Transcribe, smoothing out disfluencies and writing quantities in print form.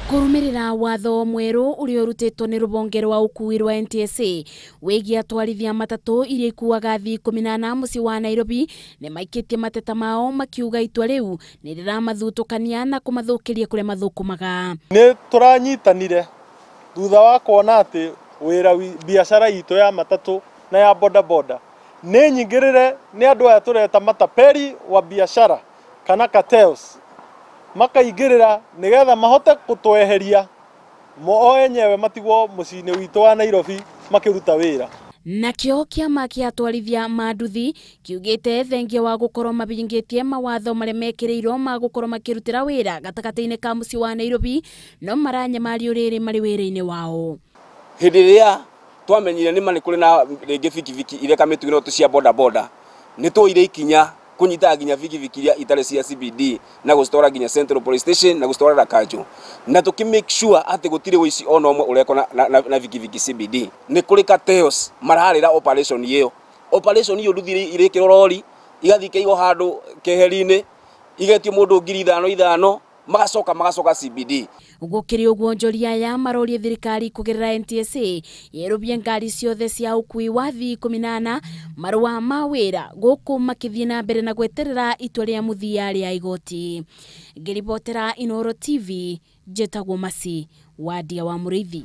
Kũrũmĩrĩra watho mwerũ ũrĩa ũrutĩtwo nĩ rũhonge rwa ũkuui rwa NTSA wĩgiĩ atwarithia matatũ iria ikuaga athii 14 mũciĩ wa Nairobi nĩ maikĩtie mateta mao makiuga itua rĩu nĩ rĩramathutũkania na kũmathũkĩria kũrĩa mathũkũmaga. Nĩ tũranyitanire thutha wa kuona atĩ wĩra biacara itũ ya matatũ na ya bodaboda nĩ nyingĩrĩre nĩ andũ aya tũreta matapeli wa biacara kana cartels makaingĩrĩra nĩgetha mahote kũtweheria o enyewe matigwo mũciĩ-inĩ witũ wa Nairobi makĩruta wĩra. Nakĩo kĩama kĩa atwarithia ma nduthi kiugĩte thengia wa gũkorwo mabingĩtie mawatho marĩa mekĩrĩirwo ma gũkorwo makĩrutĩra wĩra gatagatĩ-inĩ ka mũciĩ wa Nairobi no maranyamario rĩrĩ marĩ wĩra-inĩ wao. Hĩndĩ ĩrĩa twamenyire nĩ ma nĩ kũrĩ na rĩngĩ bikibiki ireka mĩtugo ĩno cia bodaboda nĩ twoire ikinya kunyita nginya bikibiki iria itarĩ cia CBD na gũcitwara nginya Central Police Station na gũcitwara Kanjo na tũkĩ make sure atĩ gũtirĩ ũici ona ũmwe ũrekwo na bikibiki CBD. Nĩ kũrĩ cartels mararĩra operation ĩyo. Operation ĩyo nduthi irĩkĩrwo rori igathiĩ ikaigwo handũ keheri-inĩ igetio mũndũ 5,000 5,000 magacoka CBD. Gũkĩrĩ ũguo onjoria aya maroria thirikari kũgerera NTSA yerũbie ngari ciothe cia ũkuui wa athii 14 marũa ma wĩra gũkũ makĩthiĩ na mbere na gweterera itua rĩa mũthia rĩa igoti. Ngĩribotera Inooro TV, njĩtagwo Masi Wadia wa Mũrĩithi.